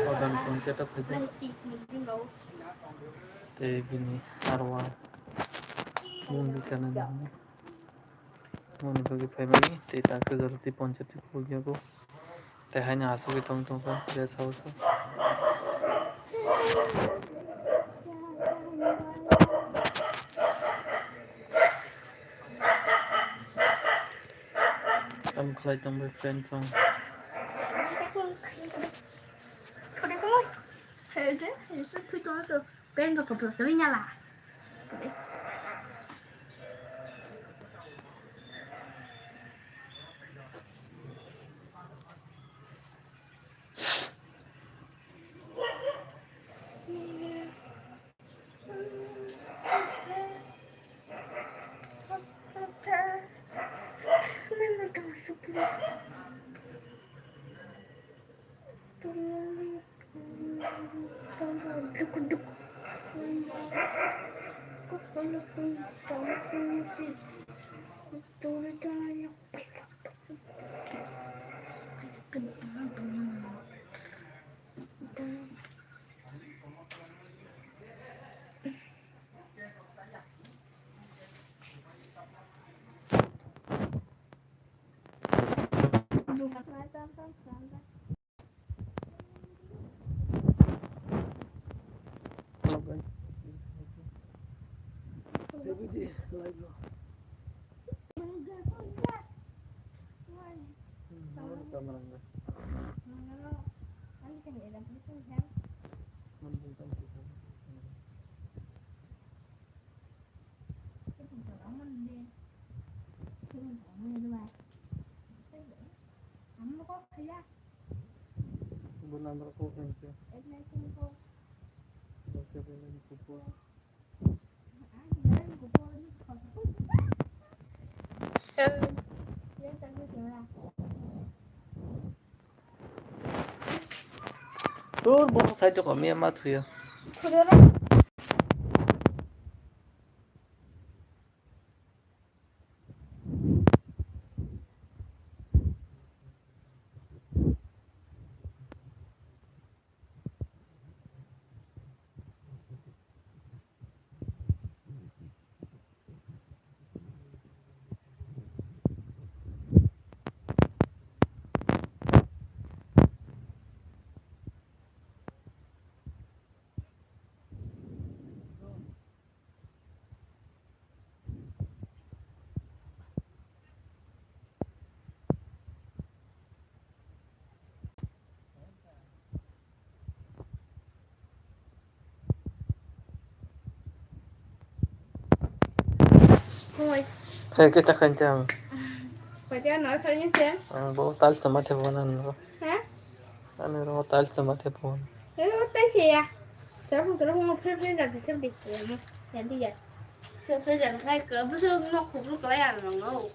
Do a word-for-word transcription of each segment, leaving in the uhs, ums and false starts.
Organ concerto phaijak. Tei bini arwa mung bwkha nani hwnwi moni bagwi phaimani tei ta khe jora tei ponchati phuru yago. Tei haino asugwi tong tongkha dress house-o. Tamo khlai tong bai friend song. Pant rok kotor kwrwi nyala. Dur, bo side o komiya ma thuya. Hoi. Khe khe ta khan chang. Patia noi phai ni se. Ang bo tal tama the bo nan bo. Ha? Ani ro tal tama the bo. He o tai se ya. Sar phung sar phung phre phre ja the the de. Ya di ya. Phre phre ja khai ka bu so no khubru ka ya no no.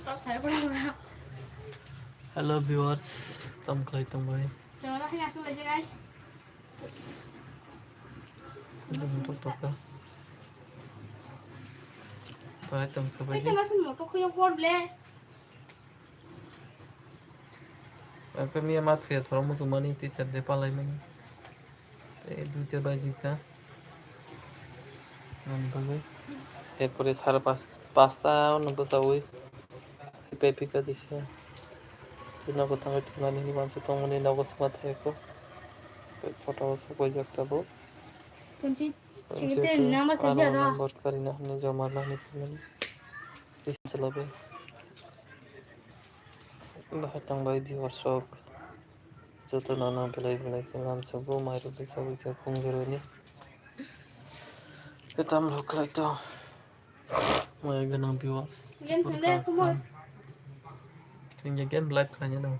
Top sar phung. Hello viewers, tam khlai tong bai. Jawara hai asal aja guys. Tok tok ka. Pai tong sa bai. Ese masun moto khoyo por ble. Angke miya ma thuya thoro muchung mani tisa de palai mani. Tei duita baji kha. Nani bagwi. Erpore sare pas, pasta ono bwchaui. Pepi kha disa. Tei nogo thangwi thumnani hwnwi uansuk tongmani nogo swma thai kho. Tei photo o sok paijak tabuk. Twenty, secretary number khe aro diya da. Number karina hwnwi joma nani phunani. Tei chwla bai. Bahai tong bai viewers rok. Joto no no belai belai khe lamsogo, mai rok bai chagui khe phung beroni. Etam rok khlai tong. Maya gwnang viewers. Game hwnde kumar. Tini game live khlaina no.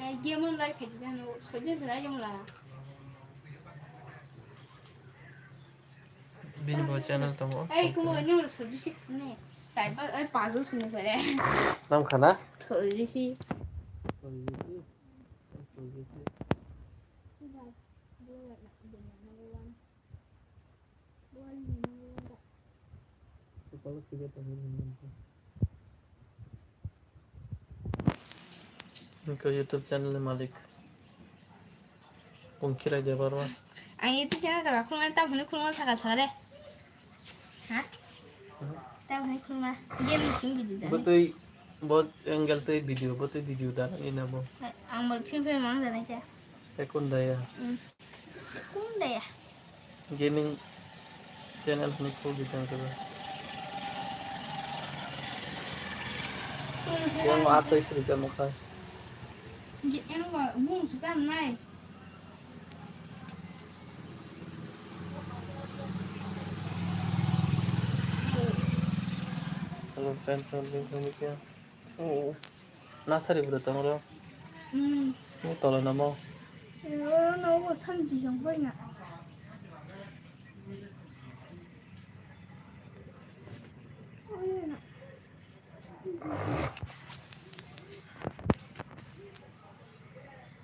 Eh, game on live khaidi jano, soje jana game la. Bini bo channel tongo. Ei, kumo, ini udah soji sih, nih. Saya pas, eh, palu sini pada. Nam khana? Soji sih. Soji sih. Soji sih. Sudah, dua nak jadi number one. Dua ni number one tak. Kepala tiga tahun ini. Wngkha YouTube channel ni malik. Pungkhirai Debbarma. Ang YouTube channel kala khulumani, tamo hwnwi khulumani sakha sakha de. Ha? Hmm. Tamo hwnwi khulumani. Game ni simi video da. Bo twi, bo angle twi video, bo twi video da, ina bo. Ang bo film film mang da nai cha. Ekon da ya. Hmm. Ekon da ya. Gaming channel ni khul di tang kebo. Yang atoi sri jamo khai. Yang bung suka nai. Hello friends, how are you? Oh, nasari bro tong ro. Hmm. Ni tolo namo. Oro no bo san di jong hoi na.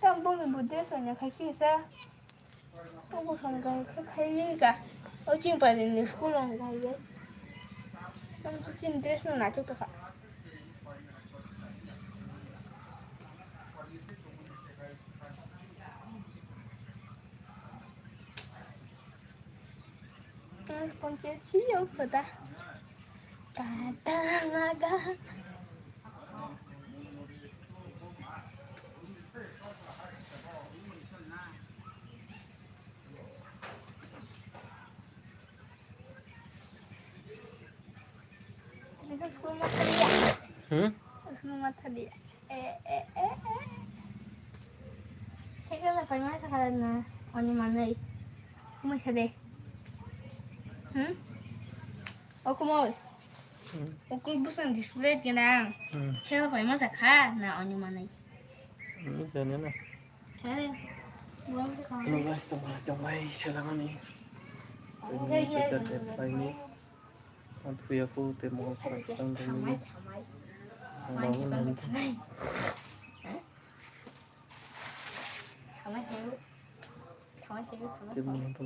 Tam bo ni bo de so nya khai ki sa. Obo song gai khe khai ni ka. O ching pai ni school rong gai ye. Tam chini dress no na chuk kha. Mas konche chi yo kota. Kata naga. School matha dia. Hmm? School matha dia. Eh, eh, eh, eh. Cycle la paima sakha na, oni manai. Kumai sa de. Hmm? O kumai. Hmm. O kul busan display gwnang. Hmm. Cycle la paima sakha na, oni manai. Hmm, jani na. Hello guys, tongmai tongmai selamani. Ini paisa tep paini. Ang thuya ko te mo khasang dong ni. Ang bangun nani. Te mo to.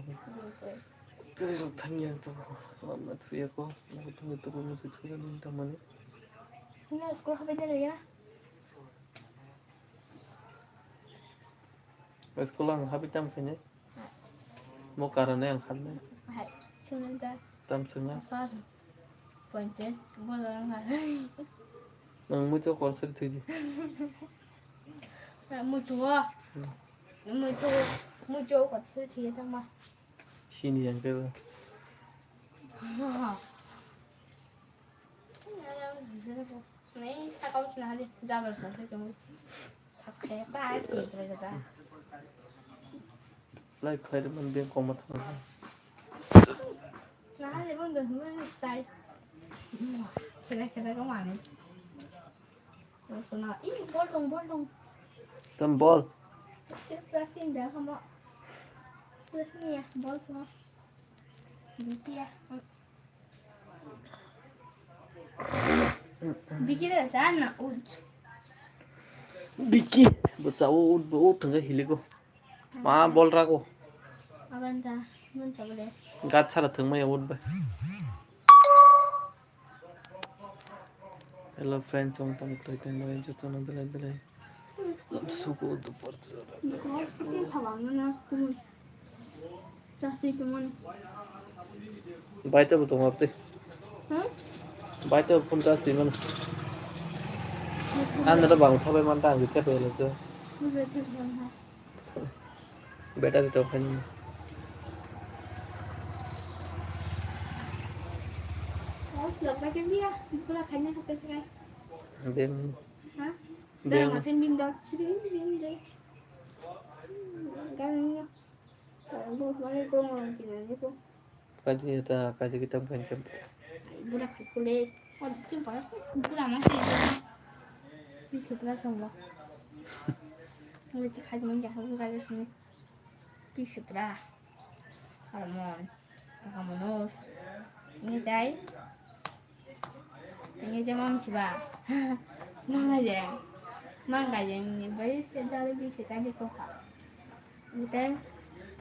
Te rok thang yang to. Mama thuya ko. Mo to to mo se thuya ni tamani. Ina school habe de ya. School ang habwi tamo khainai? Mo karane ang kharnai. Hai, swnam da. Tam swnga? Sir. Pointe, bola nga. Nang mucho kor sir thuji. Mucho. Hmm. Mucho, mucho kor sir thuji tama. Sini yang kebo. Nei sakao sina hali jabar sa se kemo. Sakhe ba ki kre ga. Lai khlai de man beng koma thang. Na hali bon do huma style. Kira kira ko mane. Sona i bol dong bol dong. Tam bol. Kira kira sin da hama. Kira sin ya bol sona. Biki da sa na ut. Biki, bo chawo ut, bo ut thangkhe hiliko. Ma bol rago. Aban ta, mun chawo le. Gat sara thangmaya ut bai. Hello friends, chong tong klai tong bai, jotono belai belai. Lamsugo dupar chara. Baita bo tongo tei. Hmm? Baita bo phone charge twi mano. Ano da bang thabai man ta ang khe pai le. Battery tong khe nini. Beng. Ha? Beng. Beng. Kaji ta, kaji kitab gancham. Bura khukule. Bura ma se. Pi sutra songwa. Ngi ti khai mon ja hon ga sini. Pi sutra. Hormon. Kamonus. Ngi tai. Ini je mam siba. Mangajeng. Mangajeng ni bai se dari bi se kadi ko ha. Ini tei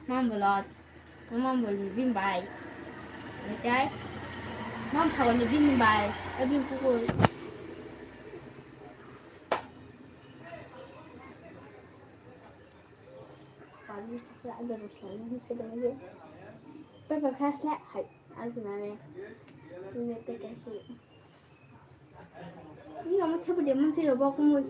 mam bolot. Mam bol ni bin bai. Ini tei mam sawan ni bin bai. Abin pukul. Paper khasla hai. Ajna ne. Ne te ka hi. Ni omo thebu de mun se yo bok mun.